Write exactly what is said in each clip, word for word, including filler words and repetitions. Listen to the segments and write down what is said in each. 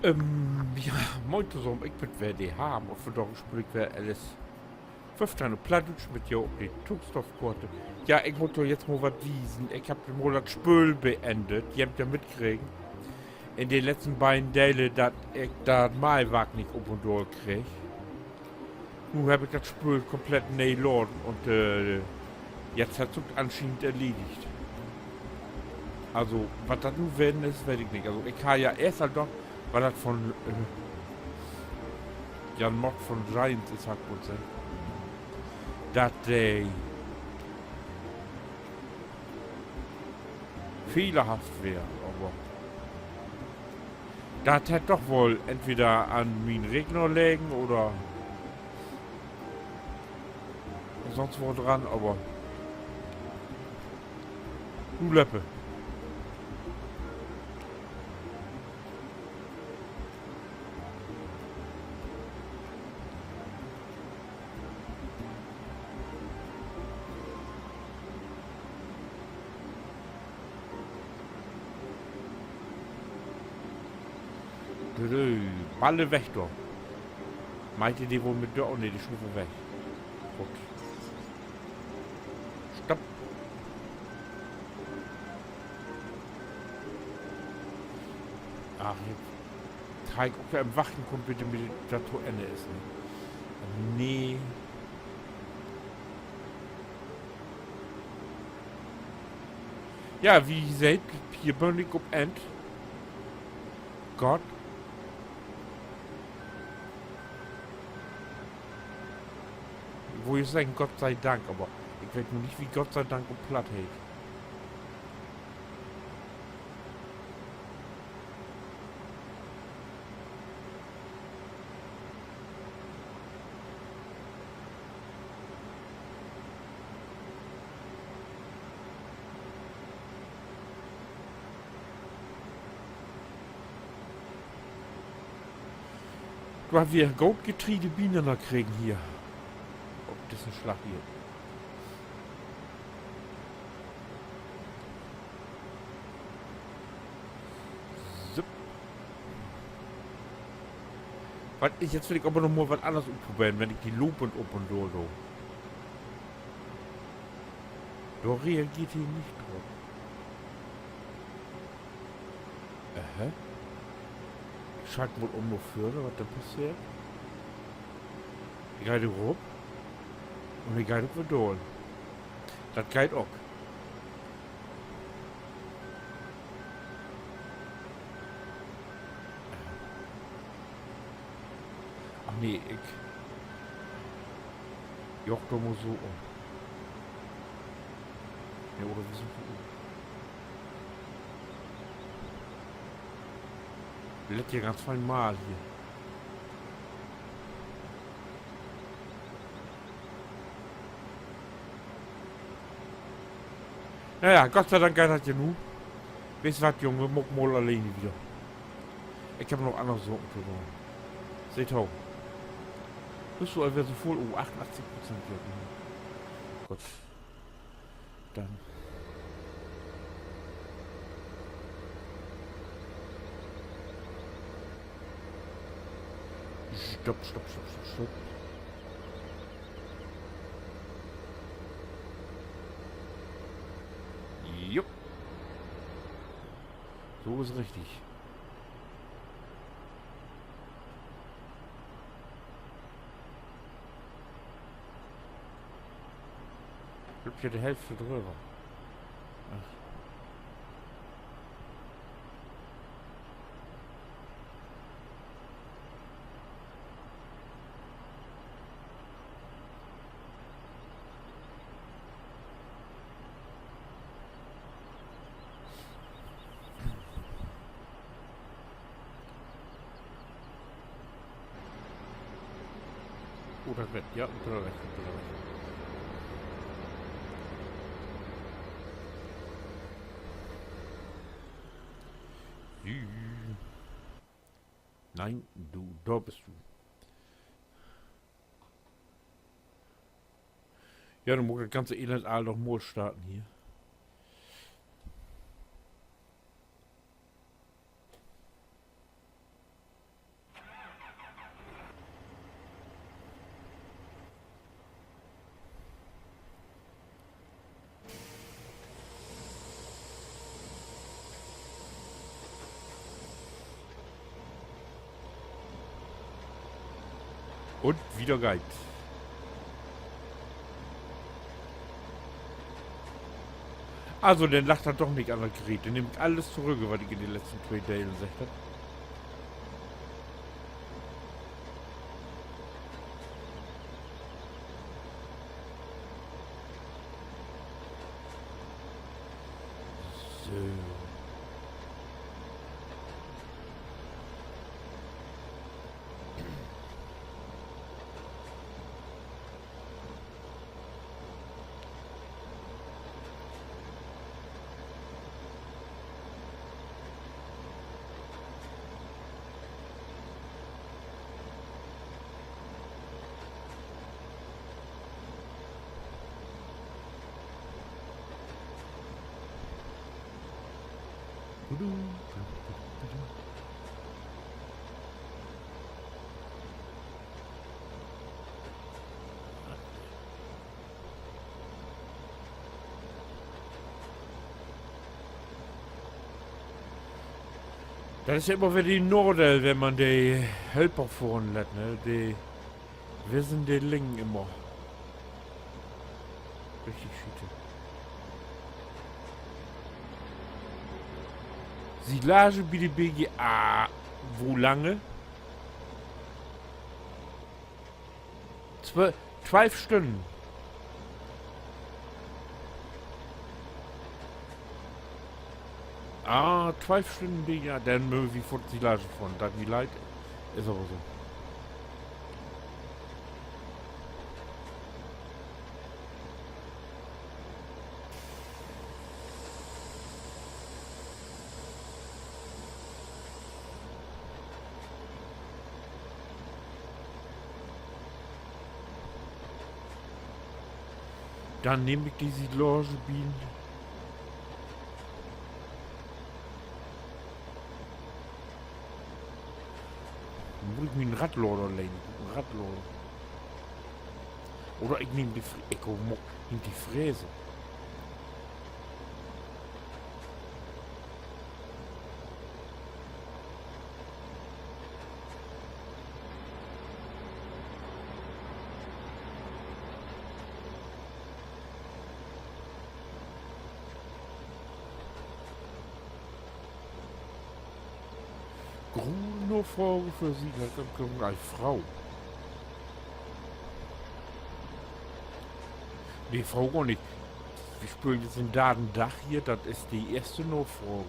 Ähm, ja, moin tosamen, ik bün weer de Harm un vandaag speel ik weer L S föffteihn op Plattdüütsch mit jo op de Tookstoffkoort. Ja, ik mutt jo jetzt mal wat wiesen. Ik hebb mal dat Spööl beendt. Ji hebbt ja mitkregen in de letzten beiden Delen, dat ik dat Maiwark nich op un daal kreeg. Nu hebb ik dat Spööl komplett nee laden un, äh, jetzt hett sik anschienend erledigt. Also, wat dat nu ween is, weet ik nich. Also, ik harr ja eerst al dacht, wat dat von, äh, Jan Mock von Giants is, harr ik woll seggt, dat de fehlerhaft weer, aver dat hett doch woll entweder an mien Rekner legen oder sonst wo dran, aver nu löppt he. Dö, dö, Balle weg dor. Meent de, de wull mit dör, oh nee, de schuuv weg. Goot. Stopp. Ach, nu harr ik ok weer in Wachten kummt, bit dat to Enn is, ne? Nee. Ja, wie ji seht, hier bün ik op Enn. Gott. Ik wull jo seggen, Gott sei Dank, aver ik weet nu nich, wie Gott sei Dank op Platt heet. Dor hebbt wi goot Getreide binanner kregen hier. Op dissen Slag hier. So. Wat, jetzt will ik aver noch mal wat anners utproberen, wenn ik de lopend op un daal do. Dor reageert he nich drop. Aha. Ik schalt mal üm na vörn, wat denn passeert. He geiht rop. Un he geiht ok weer daal. Dat geiht ok. Ach nee, ik jaag dor mal so üm. Nee, oder wo sünd wi nu? Lett ja ganz fein maal hier. Na ja, Gott sei Dank geiht dat ja nu. Weetst wat, Jung, maak mal alleen wieder. Ik heff noch anner Saken to doon. Seht to. Büst du al weer so vull? Oh, achtunachtzig Prozent, ja, genau. Goot. Denn. Stopp, stopp, stopp, stopp, stopp. Jupp. So is richtig. Ik glööv, hier de Hälfte dröver. Ach. Oh, dat weer, ja, dröver, dröver. Sü. Nee, du, dor büst du. Ja, denn mutt ik dat ganze Elend all noch mal starten hier. Un wieder geiht. Also, denn lagg dat doch nich an dat Gerät. Denn nehm ik allens torügg, wat ik in de letzten twee Delen seggt hebb. So. Dat is ja immer weer de Nadeel, wenn man de Hölper fohren lett, ne? De wissen de Längen immer. Richtig Schiete. Silage bi de B G A. Wo lange? Twölf, twölf Stünnen. Ah, twölf Stünnen, de, ja, denn mööt wi foorts Silage fohren. Dat mi leid, is aver so. Denn nehm ik de Silage bi. Denn mutt ik mi en Radlader lehnen. En Radlader. Oder ik nehm de Fr-, ik maak, nehm de Fräse. Grote Nafrage för Siedler, Fro. Nee, Fro gor nich. Wi speelt nu den drüdden Dag hier, dat is de eerste Nafrage.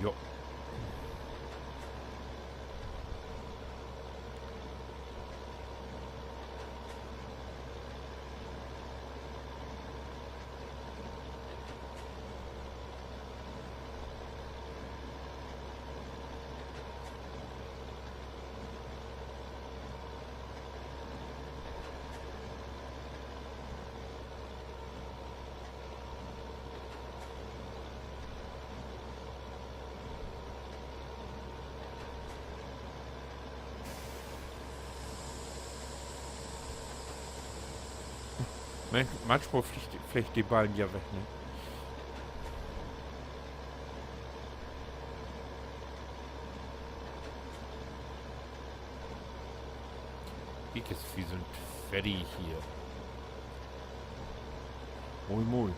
Jo. Man-, manchmal fleegt, fleegt de Ball ja weg, ne? Kiek, wi sünd fertig hier. Moi, moi.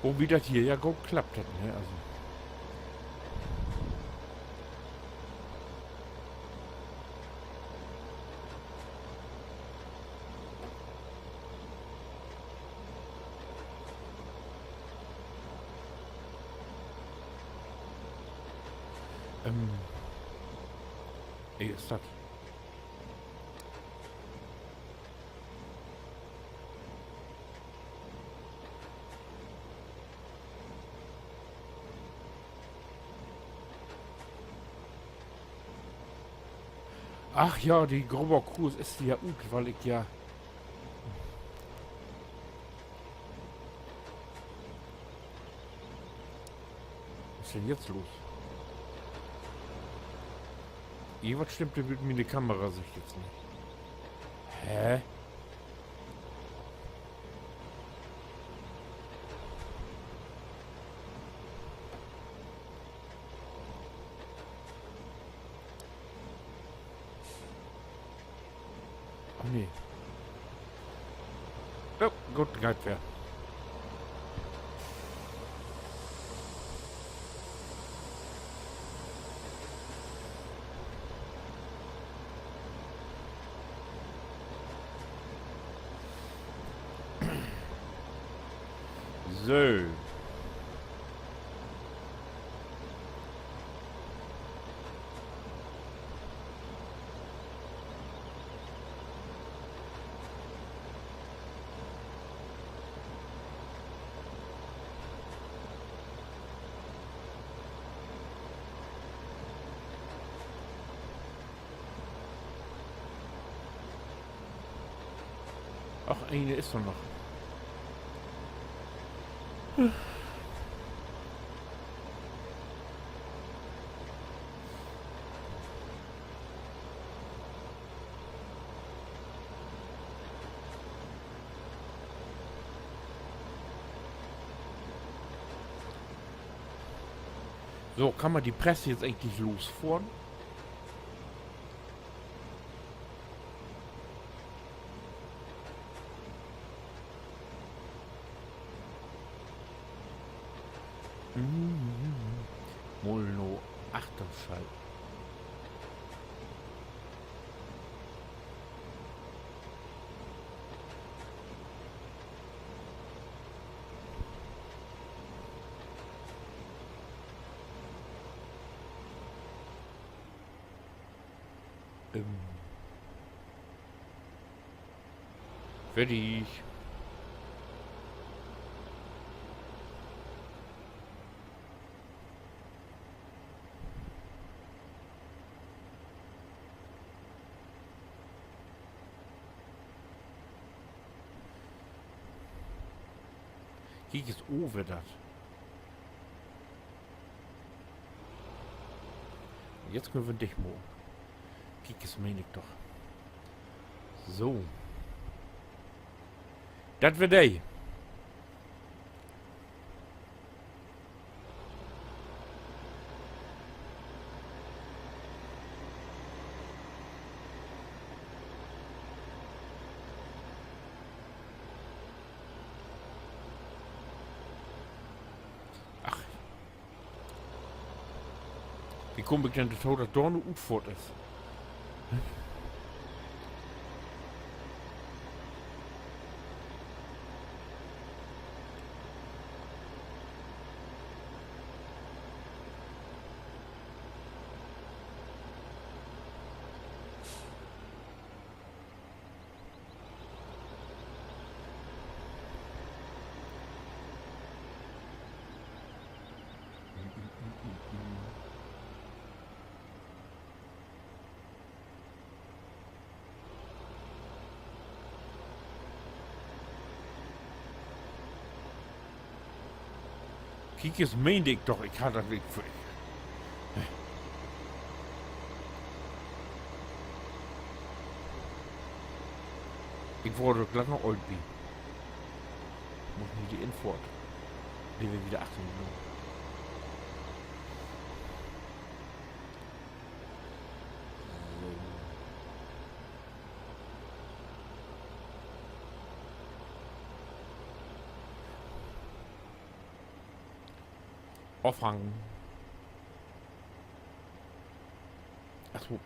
Wobi dat hier ja goot klappt hett, ne? Also. Ähm. Ey, is dat. Ach ja, de Grover Kurs is ja ut, wiel ik ja. Wat is denn jetzt los? Irgendwat stimmt dor mit miene Kamera, segg ik jetzt nich. Hä? Oh nee. Oh, goot, geiht weer. So. Ach, een is dor noch. So, kann man de Presse jetzt egentlich losfohren? Hm, mal na achtern schalten. Ähm. Fertig. Kiek, is over dat. Jetzt köönt wi dicht maken. Kiek, is, meen ik doch. So. Dat weer de. Ach. Wo kaam ik denn dorto, dat dor 'ne Utfohrt is? Kiek, is, meende ik doch, ik harr dat, ik, ik wöör dor glatt na Oldenborg. Mutt nu de Infohrt. De weer wedder achtern. So. Afhangen. Ach so.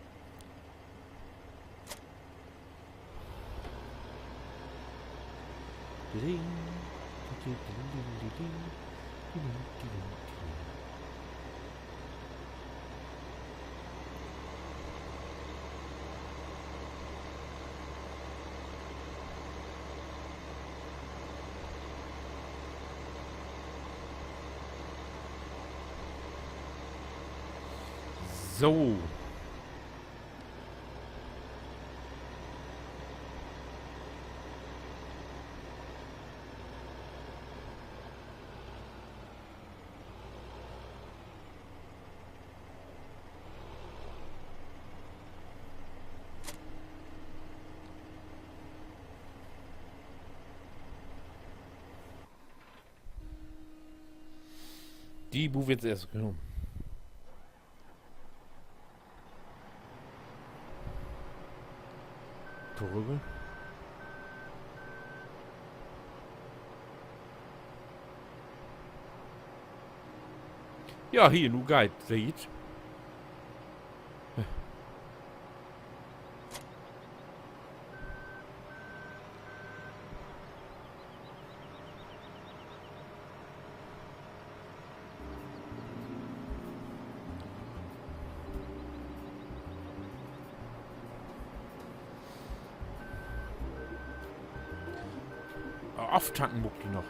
So. De Buwe is eerst genomen. Torügg. Ja, hier, nu geiht, seht. Aftanken mutt ik noch.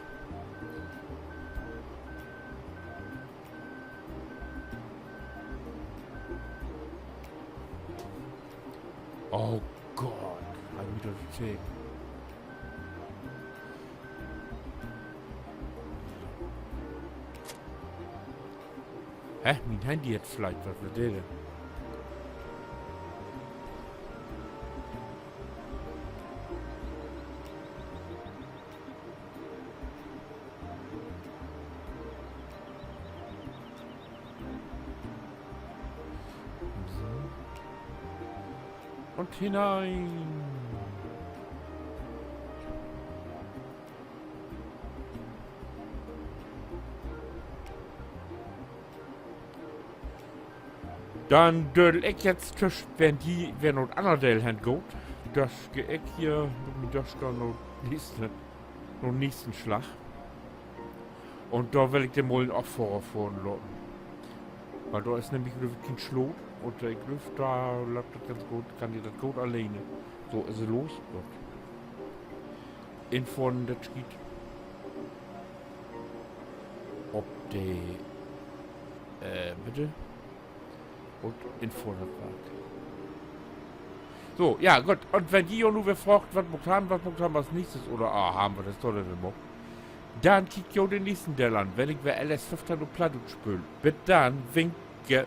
Oh Gott, hab ik mi dat vertellen. Hä? Mien Handy hett flaggt, wat will de denn? So. Un hinein. Denn dödel ik jetzt twüschen, wenn de, wenn dat anner Deel hen gaht, dödel ik hier mit mien Döscher na 'n nächsten, na 'n nächsten Slag. Un dor will ik denn mal en Affohrer fohren laten. Wiel dor is nämlich, glööv ik, keen Slot. Un, äh, ik glööv, dor löppt dat ganz goot, kann de dat goot alleen. So, is he los. Goot. Infohren, dat Schiet. Op de, äh, bitte? Un infohren, dat Wark. So, ja, goot. Un wenn ji jo nu weer fraagt, wat maakt wi, wat maakt wi as nächstes, oder, ah, hebbt wi dat dor denn maakt, denn kiekt jo den nächsten Deel an, wenn ik weer L S föffteihn op Plattdüütsch speel. Bit denn, winke.